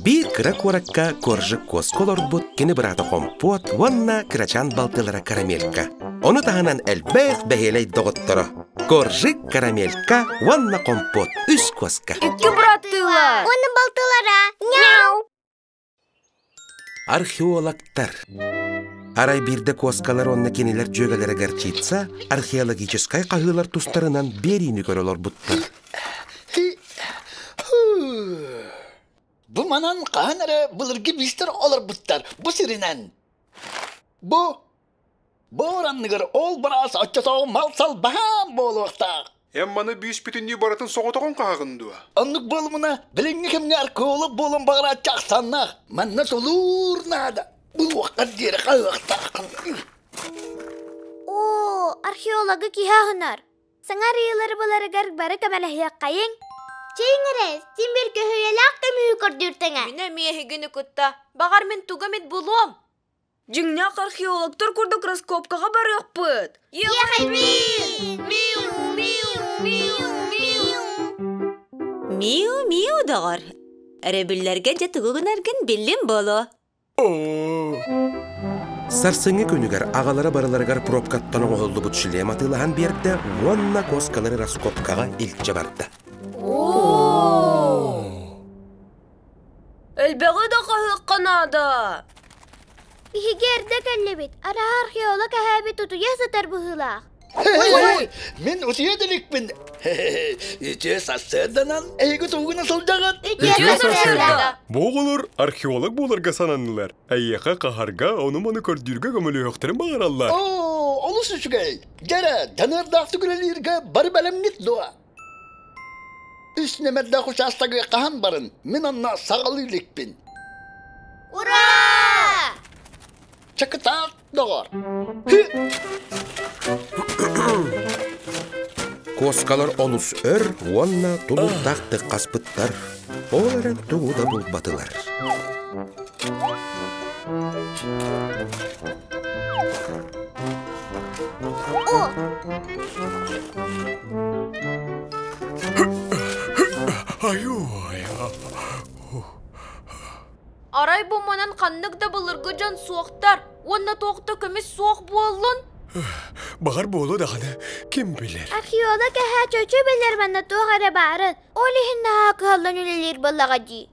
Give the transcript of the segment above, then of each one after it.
Биир кыра куоракка Коржик куоска олорбут кини быраата Хомпуот уонна кырачаан балтылара Карамелька. Ону таһынан элбэх бэһиэлэй доҕотторо Коржик, Карамелька уонна Хомпуот үс куоска. Икки быраттыылар. Уонна балтылара. Няу! Археологтар. Арай биирдэ куоскалар уонна кинилэр дьүөгэлэрэ горчица археологическай хаһыылар тустарынан биэриини көрө олорбуттар. Бу манан хаһан эрэ былыргы биистэр олорбуттар бу сиринэн. Бу буор анныгар ол быраас оччотооҕу мал-сал баһаам буолуохтаах. Эн маны бүүс бүтүннүү барытын соҕотоҕун хаһаҕын дуо? Оннук буолумуна, билиҥҥи кэмҥэ аркеолог буолан баҕарааччы ахсааннаах. Манна тулуур наада. Булуоххар диэри хаһыахтааххын. Оо, археологы киһи аһынар. Саҥа арыйыылары буларыгар бары көмөлөһүөххэйиҥ. Чэйиҥ эрэ, син биир көһүйэлээх көмүһү көрдүүр тэҥэ. Мин эмиэ эһигини кытта, баҕар мин тугу эмит булуом. Дьиҥнээх археологтар курдук раскопкаҕа барыахпыт. Ехайбин! Миу, миу, миу, миу. Миу-миу, доҕор. Өрөбүллэргэ дьэ тугу гынаргын биллим буолуо. Сарсыҥҥы күнүгэр аҕалара барыларыгар пробкаттан оҥоһуллубут шлем атыылаһан биэрдэ уонна куоскалары раскопкаҕа илдьэ барда. Элбэҕи да хаһыахха наада. Биһиги эрдэ кэллибит, арааһа археолог эһээбит утуйа сытар быһыылаах. Мин утуйа да иликпин. Үтүө сарсыарданан эһиги тугуна сылдьаҕыт? Үтүө сарсыарда. Бу оҕолор археолог буоларга сананнылар. Эйиэхэ хаһарга, ону-маны көрдүүргэ көмөлөһүөхтэрин баҕараллар. Оо, олус үчүгэй. Дьэрэ, дьаныардаахтык үлэлииргэ бары бэлэмҥит дуо? Үс нэмэрдээх учаастагы хаһан барын, мин онно саҕалыы иликпин. Ура! Чакытаат, доҕор! Куоскалар олус өр уонна тулуурдаахтык хаспыттар. Ол эрэн тугу да булбатылар. О! Арай бу манан ханнык да былыргы дьон суохтар уонна туох да көмүс суох буоллун? Баҕар буолуо даҕаны, ким билэр. Археолог эһээ чочу билэр манна туох эрэ баарын, ол иһин наһаа кыһаллан үлэлиир буоллаҕа дии.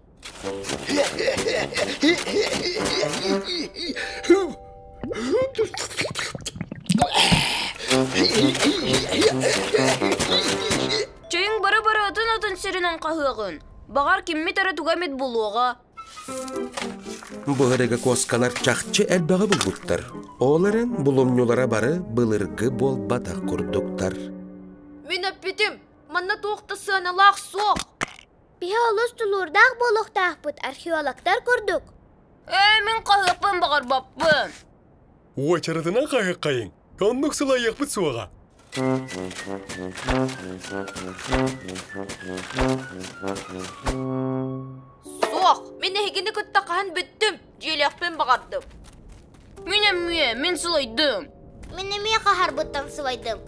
Чэйиҥ бары-бары атын-атын сиринэн хаһыаҕын. Баҕар киммит эрэ туга эмит булуоҕа. Быһырыга куоскалар чахчы элбэҕи булбуттар. Ол эрэн булумньулара бары былыргы буолбатах курдуктар. Мин эппитим, манна туох да сыаналаах суох. Биһи олус тулуурдаах буолуохтаахпыт, археологтар курдук. Ээ, мин хаһыаппын баҕарбаппын. Уочаратынан хаһыаххайыҥ, оннук сылайыахпыт суоҕа. Суох, мин эһигини кытта хаһан бүттүм, дьиэлиэхпин баҕардым. Мин эмиэ, мин сылайдым. Мин эмиэ хаһарбыттан сылайдым.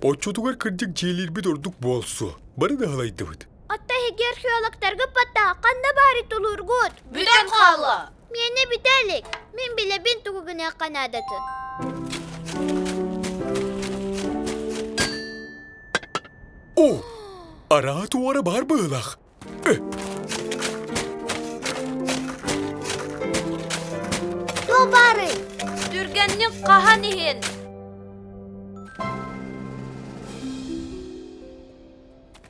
Оччотугар кырдьык дьиэлиирбит ордук буолсу. Бары да сылайдыбыт. Отто эһиги археологтарга паттаха ханна баары тулуургут? Бүтэн хаалла. Миэнэ бүтэ илик. Мин билэбин тугу гыныахха наадатын. О, араа туора баар быһыылаах. Туох баарый? Түргэнник хаһан иһин.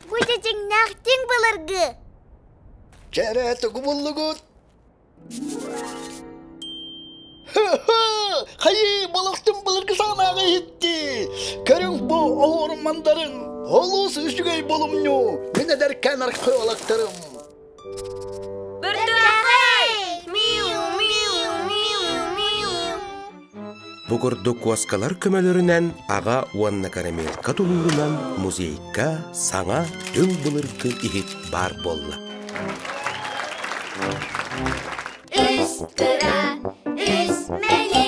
Бу дьиҥнээх дьиҥ былыргы. Кэрэ тугу буллугут? Хайыы, балыктым былыргы саҕанааҕы иһитти. Көрүҥ бу оһуорум мандарын. Олус үчүгэй булумньу. Мин эдэркээн археологтарым. Бэртээхэй! Миу, миу, миу, миу. Бу курдук куоскалар көмөлөрүнэн аҕа уонна карамелька тулуурунан музейга саҥа түҥ былыргы иһит баар буолла. Үс кыра, үс мэлэй.